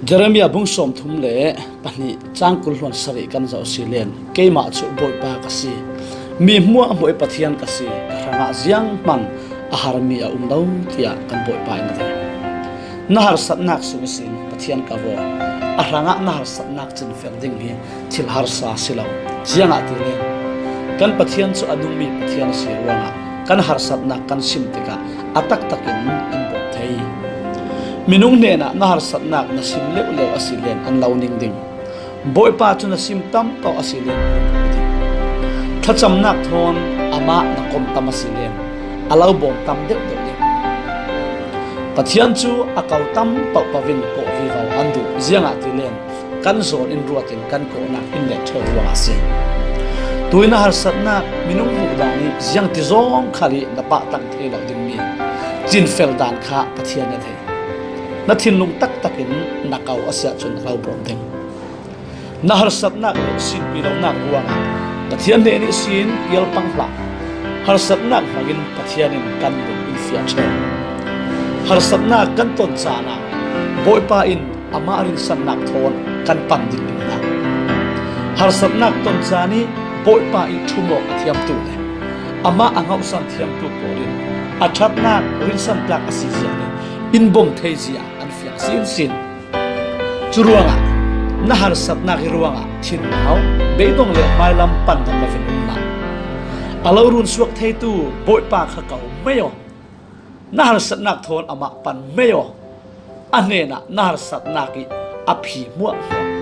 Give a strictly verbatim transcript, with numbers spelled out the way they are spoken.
Jeremiah bung sawmthum le pahnih chang kul hluan sarih kan zoh si len, keimah cu Bawipa ka si, mi hmuahhmuah i Pathian ka si, ka hrangah zianghman a harmi a um lo, tiah kan Bawipa in a ti. Na harsatnak sung ihsin Pathian ka vaw, a hrangah na harsatnak cinfel ding hi thil harsa a si lo. Ziangahtile kan Pathian cu a nungmi Pathian a si ruangah kan harsatnak kan sim tikah a taktakin in bawmh thei. Minung hnenah na harsatnak na sim leuhleuh a si len an lo ning ding. Bawipa cu na sim tam paoh a si len a lo ning ding. Thlacamnak thawn amah na kom tam a si len a lo bawm tam deuhdeuh ding. Pathian cu a ko tam paoh paoh in kawh vivo an duh, ziangahtile kan zawn in ruat in kan kawhnak in let ṭheu ruangah a si. Tuin na harsatnak minung hmuh dan ih ziangti zawng khal ih na pahtang thei lo dingmi cinfel dan kha Pathian a thei. Na thinlung taktakin na ko a si ahcun a lo bawm ding. Na harsatnak le sinpi lonak ruangah Pathian hnen ihsin pialpang hlah. Harsatnak hmangin Pathian in kan lung in fiah ṭheu. Harsatnak kan ton caan ah Bawipa in amah rinsannak thawn kan pan ding in hna. Harsatnak ton caan ih Bawipa ih ṭhum awk a thiamtu le amah a hngauhsan thiamtu pawl in a ṭhatnak rinsan tlak a si zia le in bawm thei zia an fiang sinsin. Curuangah na harsatnak ih ruangah thinlung, beidong le hmailam pan dan loin um hlah. A lo runsuak theitu Bawipa kha ko mei aw. Na harsatnak thawn amah pan mei aw. A hnenah na harsatnak ih a phi hmuahhmuah